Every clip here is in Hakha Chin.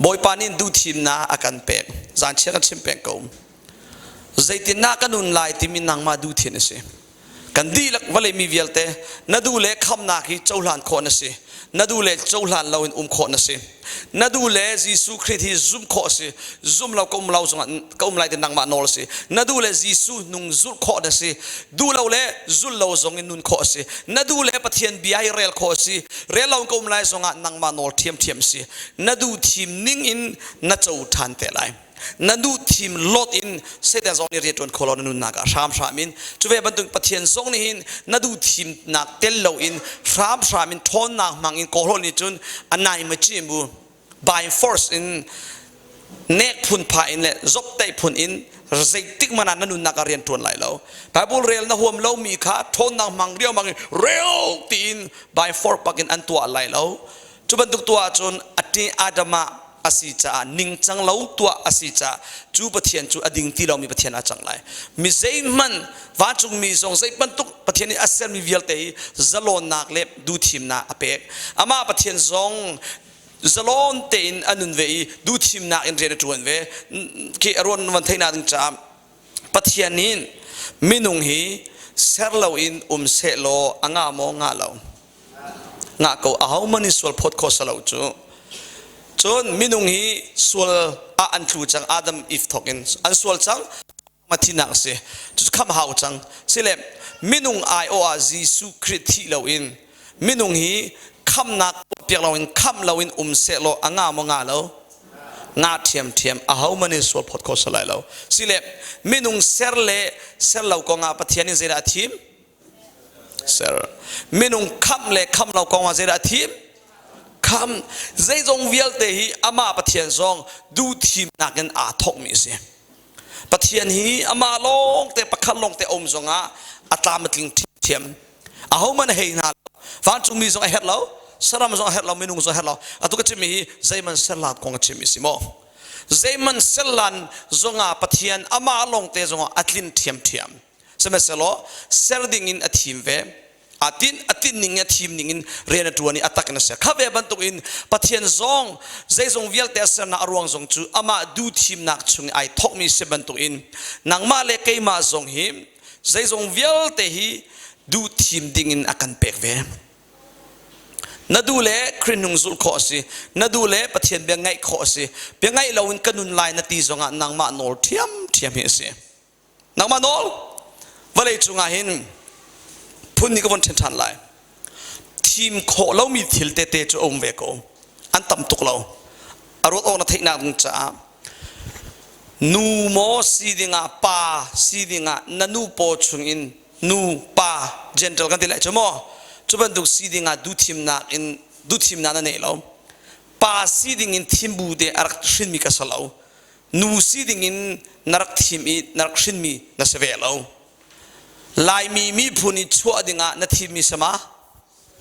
Bawipa nih duhthimnak a kan pek. Zanchia kan chim peng ko. Zeitindah ka nun lai timi nangmah duhthin a si. Kan dihlak vawlei mi vialte na duh le khamnak hi cohlan khawh na si. Na duh le cohlan loin um khawh na si. Na duh le Jesuh Khrih hi zumh khawh a si. Zum lo ka um lo zongah ka um lai ti nangmah nawl a si. Na duh le Jesuh hnung zulh khawh na si. Duh lo le zul lo zong in nun khawh a si. Na duh le Pathian bia hi rel khawh a si. Rel lo in ka um lai zongah nangmah nawl ṭhiamṭhiam a si. Na duh thim ning in na co ṭhan te lai. Na duh thim lot in Satan zong nih rian ṭuan kho lo na nunnak ah hramhram in cu ve bantuk Pathian zong nih hin na duh thimnak tel lo in hramhram in ṭhawnnak hmang in kawhrawl nih cun a nai ma ci mu by force in nek phun pha in le zoptaih phun in zeitik hmanh ah na nunnak ah rian ṭuan lai lo. Bible rel na huam lomi kha ṭhawnnak hmang riangmang in rel tiin by force pak in an tuah lai lo. Cu bantuk tuah ahcun a Adam ah a si caah ningcang lo tuah a si caah cu Pathian cu a ding ti lomi Pathian ah cang lai. Mi zeihmanh vancungmi zong zei bantuk Pathian nih a sermi vialte hi zalawnnak le duhthimnak a pek. Amah Pathian zong zalon tein a nun ve i duhthimnak in rian a ṭuan ve. Khi a ruan van theihnak ding caah Pathian nih minung hi ser loin um sehlaw a ngah maw ngah lo? Ngah ko. Ahohmanh nih sual phawt khawh salo cu. Cun minung hi sual ah an tlu cang Adam Eve thawk in an sual cang mathinak a si. Cucu khamh hau cang. Sile minung aiawh ah Jesuh Khrih thih loin minung hi khamnak piak loin khamh loin um sehlaw a ngah maw ngah lo? Ngah ṭhiamṭhiam. Ahohmanh in sual phawt kho si lai lo. Sile minung ser le ser lo kong ah Pathian in zeidah a thim? Ser. Minung khamh le khamh lo kong ah zeidah a thim? Khamh. Zeizong vialte hi amah Pathian zong duhthimnak in aa thawkmi a si. Pathian hi amah lawngte pakhat lawngte a um zongah a tlam a tling ṭhiamṭhiam. Ahohmanh a hei hna lo. Vancungmi zong a herh lo, saram zong a herh lo, minung zong a herh lo. Atu ka chimmi hi zeihmanh serhlat kong a chimmi si maw? Zeihmanh serlan zongah Pathian amah lawngte zongah a tlin ṭhiamṭhiam. Sihmanhsehlaw ser dingin a thim ve. A tin a tin ning a thim ning in rian a ṭuan i a tak in a ser. Kha ve bantuk in Pathian zong zeizong vialte a sernak a ruang zong cu amah duhthimnak chung i ai thawkmi si bantuk in nangmah le keimah zong hi zeizong vialte hi duhthim ding in a kan pek ve. Na duh le Khrih hnung zulh khawh a si. Na duh le Pathian bia ngaih khawh a si. Bia ngaih loin ka nun lai na ti zongah nangmah nawl ṭhiamṭhiam hi a si. Nangmah nawl vawlei cungah hin phun nih ka von ṭhen ṭhan lai. Thim khawh lomi thil tete cu a um ve ko. An tam tuk lo. A ruat awk na theihnak ding caah nu maw si dingah pa si dingah na nu paw chungin nu pa gentle kan ti lai cu maw cu bantuk si dingah duhthimnak in duhthimnak na nei lo pa si ding in thim bu te a rak hrinmi ka si lo nu si dingin na rak thim i na rak hrinmi na si ve lo. Laimi miphun i chuah dingah na thimmi si ma?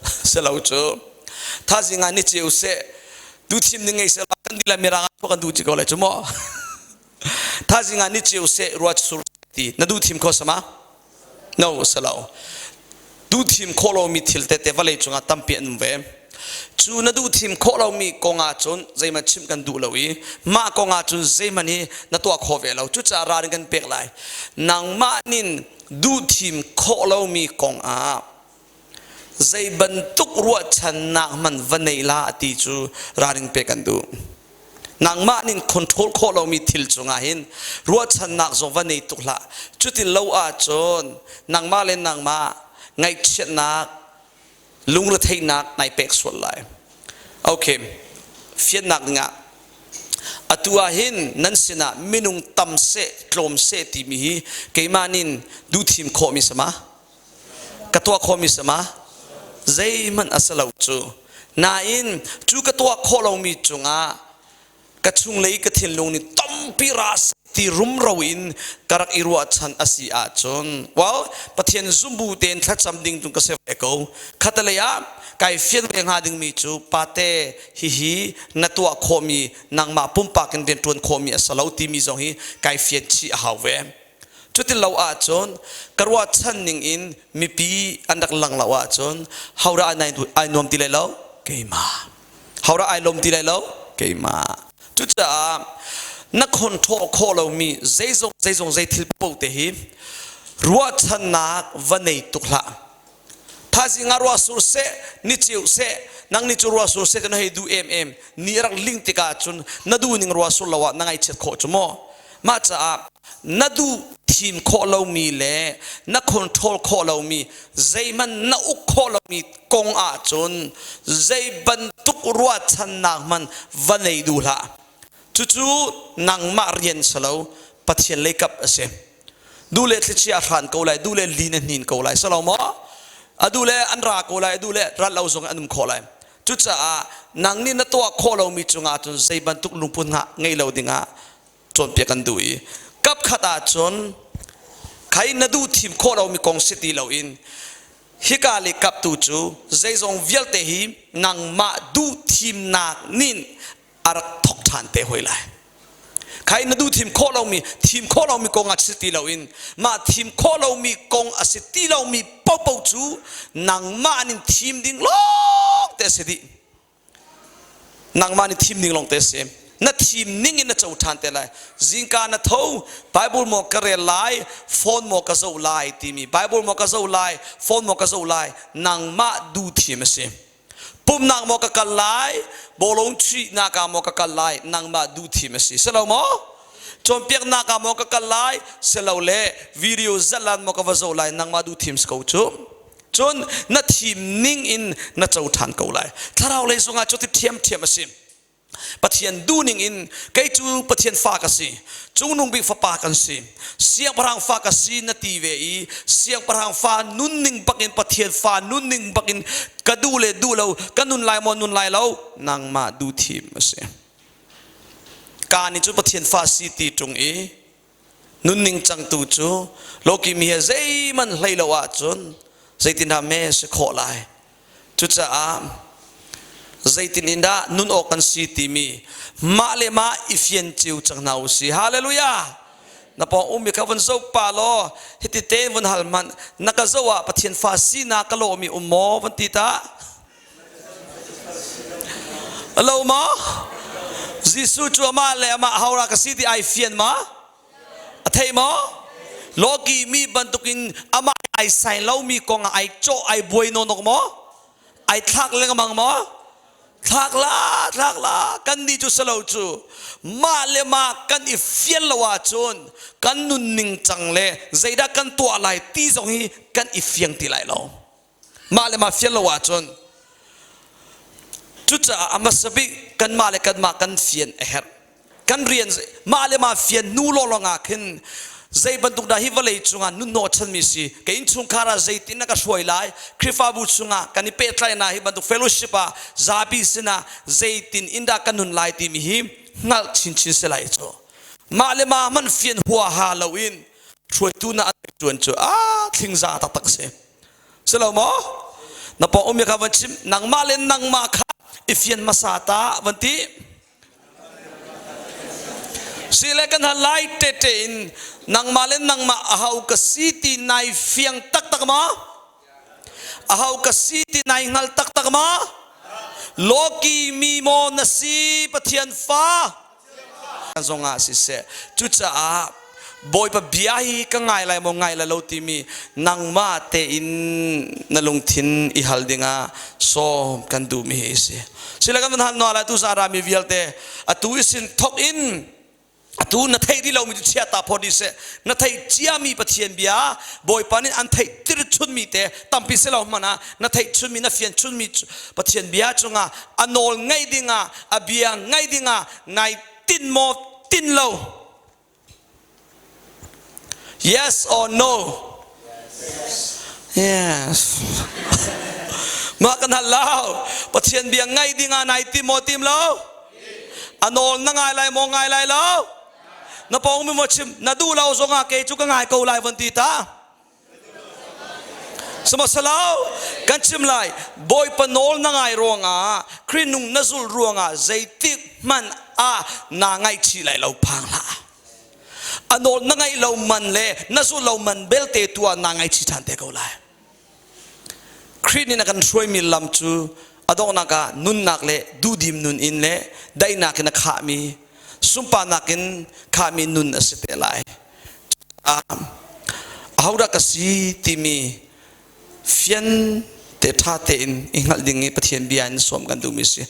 Si lo cu. Thazing ah ni ceu seh, tu thim ning ngei seh kan dila mirang ah kan duh ci ko lai cu maw? Thazing ah ni ceu seh, ruat sur ti na duh thim kho sama? No, si lo. Duhthim khawh lomi thil tete vawlei cungah tampi an um ve. Cu na duhthim khawh lomi kong ahcun zeihmanh chimh kan duh lo i mah kong ahcun zeihmanh hi na tuah khawh ve lo. Cucaah ralrin kan pek lai. Nangmah nin duhthim khawh lomi kong ah zei bantuk ruahchannak hmanh va nei la ti cu ralring pek kan duh. Nangmah nin control khawh lomi thil cungah hin ruahchannak zong va nei tuk hlah. Cutin lo ahcun nangmah le nangmah ngaihchiatnak, lungretheihnak nai pek sual lai. Okay, fiannak dingah atu ah hin nan sinah minung tam seh tlawm seh timi hi keimah nin duhthim khawhmi sama? Ka tuah khawhmi si ma? Zeihmanh a si lo cu. Nain cu ka tuah khawh lomi cungah ka chunglei ka thinlung nih tampi ra ti rumro in ka rak i ruahchan a si ahcun well Pathian zumbu tein thlacam ding tu ka si ve ko. Khatalei ah kai fian ve hnga dingmi cu pate hihi na tuah khawhmi nangmah pumpak in rian ṭuan khawhmi a si lo timi zong hi kai fian chih a hau ve. Cuti lo ahcun ka ruahchan ning in mipi an rak lang lo ahcun hodah ai nuam ti lai lo? Keimah. Hodah ai lawm ti lai lo? Keimah. Cucaah na control khawh lomi zeizong zeizong zei thil paoh te hi ruahchannak va nei tuk hlah. Thaizing ah ruah sur seh, ni ceu seh, nang ni cu ruah sur seh na hei duh em em, ni rak ling tikah cun na duh ning ruah sur lo ah na ngaihchiat khawh cu maw? Mah caah na duh thim khawh lomi le na control khawh lomi zeihmanh na uk khawh lomi kong ahcun zei bantuk ruahchannak hmanh va nei duh hlah. Cucu nangmah rian si lo, Pathian lei kap a si. Duh le thlichia a hran ko lai, duh le lin a hnin ko lai, si lo maw? A duh le an ra ko lai, a duh le rat lo zong an um khawh lai. Cucaah nang nih na tuah khawh lomi cungah cun zei bantuk lungput ngei lo dingah cawnpiak kan duh i kapkhat ahcun khai na duh thim khawh lomi kong si ti loin hika le kap tu cu zeizong vialte hi nangmah duh thimnak nin a rak thok ṭhan te hoi lai. Khai na duh thim khawh lomi thim khawh lomi kong ah si ti loin mah thim khawh lomi kong a si ti lomi popo cu nangmah nin thim ding lawng te a si dih. Nangmah nih thim ding lawng te a si. Na thim ning in na co ṭhan te lai. Zingka na tho, Bible maw ka rel lai, phone maw ka zoh lai timi Bible maw ka zoh lai, phone maw ka zoh lai, nangmah duh thim a si. Pumnak maw ka kal lai, bawlung chuihnak ah maw ka kal lai, nangmah duh thim a si. Si lo maw? Cawnpiaknak ah maw ka kal lai, si lo le video zalan maw ka va zoh lai, nangmah duh thim si ko cu. Cun na thim ning in na co ṭhan ko lai. Thlarau lei zongah cuti ṭhiamṭhiam a si. Pathian duhning in kei cu Pathian fa ka si, cungnung bik fapa kan si, siangpahrang fa ka si na ti ve i siangpahrang fa nunning bakin Pathian fa nunning bakin ka duh le duh lo ka nun lai maw nun lai lo nangmah duh thim a si. Ka nih cu Pathian fa si ti ṭung i nunning cangtu cu lawki mi he zeihmanh hlei lo ahcun zeitin dah me si khawh lai. Cucaah zeitin in dah nun awk kan si timi mah le mah i fian cio cang hna u si. Hallelujah! Na pawng ummi kha vun zoh pa law hiti te vun hal hmanh na ka zoh ah Pathian fa sinak ka lawhmi um maw van ti ta. Lo maw? Jesuh cu amah le amah hora ka si ti ai fian ma? A thei maw? Lawki mi bantukin amah ai sai lomi kong ah ai cawh ai buai nawnnok maw? Ai thlak lengmang maw? Thlak la, thlak la, kan nih cu salo cu mah le mah kan i fian lo ahcun kan nunning cang le zeidah kan tuah lai ti zong hi kan i fiang ti lai lo. Mah le mah fian lo ahcun cucaah a hmasa bik kanmah le kanmah kan fian a herh. Kan rian mah le mah fian hnu lawlawng ah khin zei bantuk dah hi vawlei cungah nun hnawhchanmi si ka innchungkhar ah zeitin na ka hruai lai Khrihfabu chungah kan i pehtlaihnak hi bantuk fellowship ah zapi sinah zeitin in dah ka nun lai timi hi hngalh chinchin si lai cu mah le mah hmanh fian huaha loin hruaitu na tuan cu a thlingza taktak si Si lo maw? Na pawng ummi kha van chim nangmah le nangmah kha i fian hmasa ta van ti. Si le kan hal lai tete in nangmah le nangmah ahau ka si ti nai fiang taktak ma? Ahau ka si ti nai hngal taktak ma? Loki mi maw na si Pathian fa? Zongah siseh cucaah Bawipa bia hi ka ngai lai maw ngai lai lo timi nangmah tein na lungthin i hal dingah sawm kan duhmi hi a si. Sile kan van hal hna lai tu rami vialte atu i sin thok in atu na theih rih lomi cu chia ta phawt dih seh na theih ciami Pathian bia Bawipa nih an theih tir chunmi te tampi si lo hmanh ah na theih chunmi na fian chunmi Pathian bia cungah a nawl ngaih dingah a bia ngaih dingah nai tin maw tin lo Yes or no? Yes. Mah kan hal lo. Pathian bia ngai ding ah nai tim maw tim lo? A nawl na ngai lai maw ngai lai lo? Na pawng mi maw chim na duh lo zong ah kei cu ka ngai ko lai von ti ta. Sihmanhsehlaw kan chim lai Bawipa nawl na ngai ruangah Khrih nung na zulh ruangah zeitik hmanh ah naa ngaihchih lai lo phang hlah. A nawl na ngaih lo man le na zulh lo man belte tu ah naa ngaihchih ṭhan te ko lai. Khrih nih na kan hruaimi lam cu a donghnak ah nunnak le duhdim nun in le daihnak in a khahmi. Sunparnak in khami nun a si te lai. Ahodah ka si timi fian te ṭha tein i hngalh ding i Pathian bia in sawm kan duhmi si.